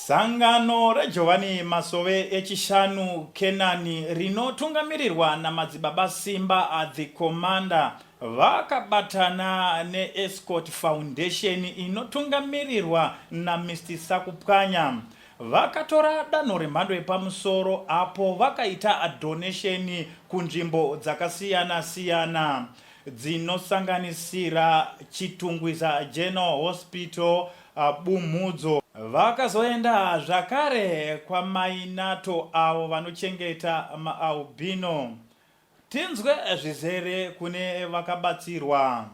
Sangano reJovani Masowe eChishanu Kenani rinotungamirirwa naMadzibaba Simba The Commander vakabatana neEscort Foundation inotungamirirwa naMr Sakupwanya vakatora danho remhando yepamusoro apo vakaita donation kunzvimbo dzakasiyana siyana dzinosanganisira Chitungwiza General Hospital, Bumhudzo. Vakazoenda zvakare kwaMai Nato avo vanochengeta maalbino. Tinzwe zvizere kune vakabatsirwa.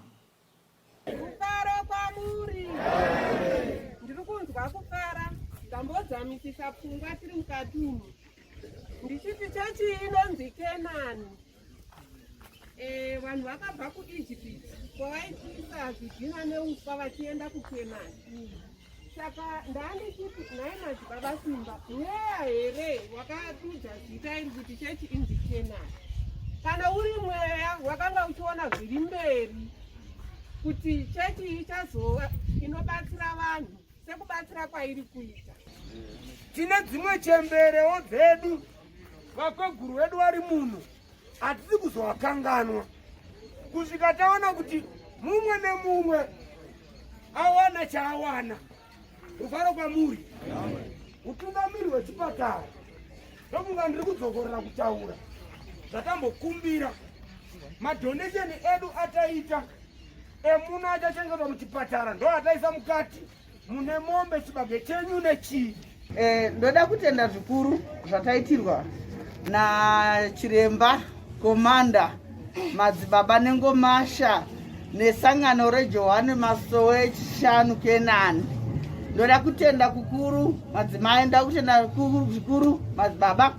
Rufaro kwamuri. Ndiri kunzwa kufara ndambodzamisisa pfungwa tiri mukati umu ndichiti chechi inonzi Kenani. Eh, vanhu vakabva kuIjipiti kwavaipisa zvidhina neuswa vachienda kuKenani. Saka ndandichiti nhai madzibaba Simba, mweya here wakadudza zita iri kuti chechi inzi Kenani? Kana uri mweya wakanga uchiona zviri mberi kuti chechi ichazova inobatsira vanhu sekubatsira kwairi kuita. Tine dzimwe chemberewo dzedu vakweguru vedu vari muno hatisi kuzovakanganwa kusvika taona kuti mumwe nemumwe awana chaawana. Rufaro kwamuri utungamiri hwechipatara ndofunga ndiri kudzokorera kutaura zvatambokumbira madonation edu ataita emuno achachengetwa muchipatara ndo ataisa mukati mune mombe chibage chenyu nechii. Eh, ndoda kutenda zvikuru zvataitirwa nachiremba komanda madzibaba nengomasha nesangano rejohane masowe echishanu kenani. Ndoda kutenda kukuru madzimai, ndoda kutenda zvikuru madzibaba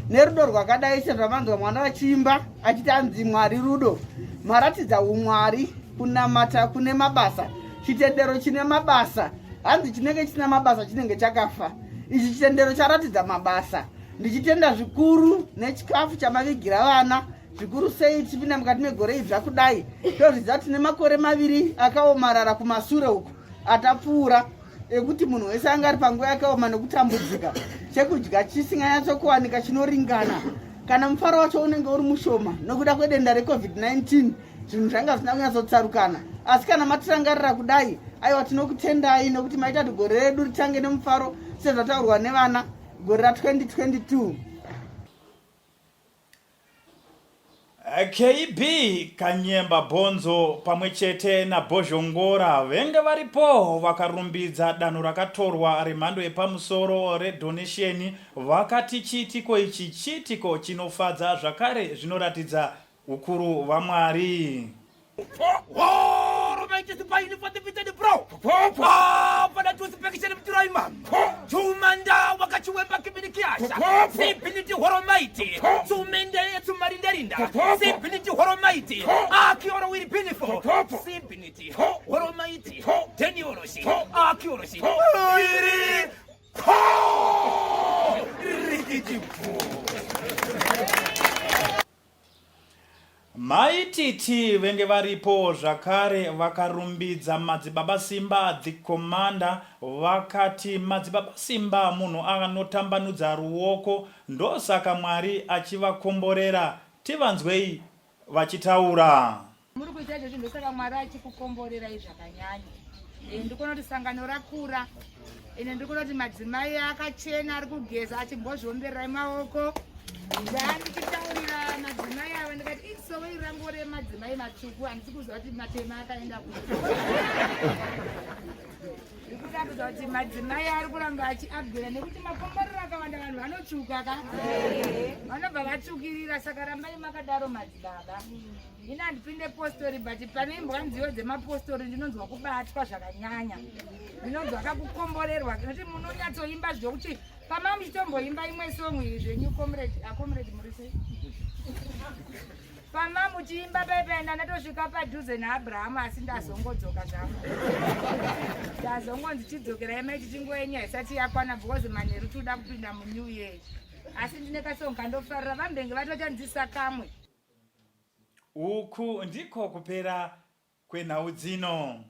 nerudo rwakadai sezvamanzwa mwana vachiimba achiti anzi Mwari rudo. Maratidza umwari, kunamata kune mabasa, chitendero chine mabasa. Hanzi chinenge chisina mabasa chinenge chakafa. Ichi chitendero charatidza mabasa. Ndichitenda zvikuru nechikafu chamavigira vana, zvikuru sei tichipinda mukati megore idzva kudai. Tozviziva tine makore maviri akaomarara kumasure uku atapfuura ekuti munhu wese anga ari panguva yakaoma nekutambudzika, chekudya chisinganyatsokuwanika chinoringana, kana mufaro wacho unenge uri mushoma nokuda kwedenda recovid-19. Zvinhu zvanga zvisina kunyatsotsarukana, asi kana matirangarira kudai, aiwa tinokutendai nekuti maita kuti gore redu ritange nemufaro sezvataurwa nevana, gore ra2022. KB Kanyemba Bhonzo pamwe chete naBhozhongora venge varipo vakarumbidza danho rakatorwa remhando yepamusoro redonation vakati chiitiko ichi chiitiko chinofadza zvakare zvinoratidza Ukuru hwaMwari. Mai Titi venge varipo zvakare vakarumbidza Madzibaba Simba the Commander vakati Madzibaba Simba munhu anotambanudza ruoko ndosaka Mwari achivakomborera tivanzwei vachitaura. Muri kuita izvozvi ndosaka Mwari achikukomborerai zvakanyanya. Eh, ndikuona kuti sangano rakura ende ndikuona kuti madzimai akachena ari kugeza achimbozviombererai maoko. Ndandichitaurira madzimai ava ndikati isowe iri rangu remadzimai matsvuku handisi kuziva kuti matema akaenda kupi. Ndikuratidza kuti madzimai ari kuramba achiupgrade nekuti makomborero akawanda vanhu vanotsvuka ka vanobva vatsvukirira saka rambai makadaro madzibaba. Ini handipinde postori but panoimbwa nziyo dzemapostori ndinonzwa kubatwa zvakanyanya. Ndinonzwa kakukomborerwa nekuti munonyatsoimba zvokuti pama muchitomboimba imwe song iyi zvenyu comrade, ah, comrade muri sei? Pama muchiimba paipai ndandatosvika padhuze naAbraham asi ndazongodzoka zvangu. Ndazongonzi chidzokerai mai chichinguva yenyu haisati yakwana because manheru tinoda kupinda munew year. Asi ndine kasong kandofarira vambenge vatochanzisa kamwe. Uku ndiko kupera kwenhau dzino.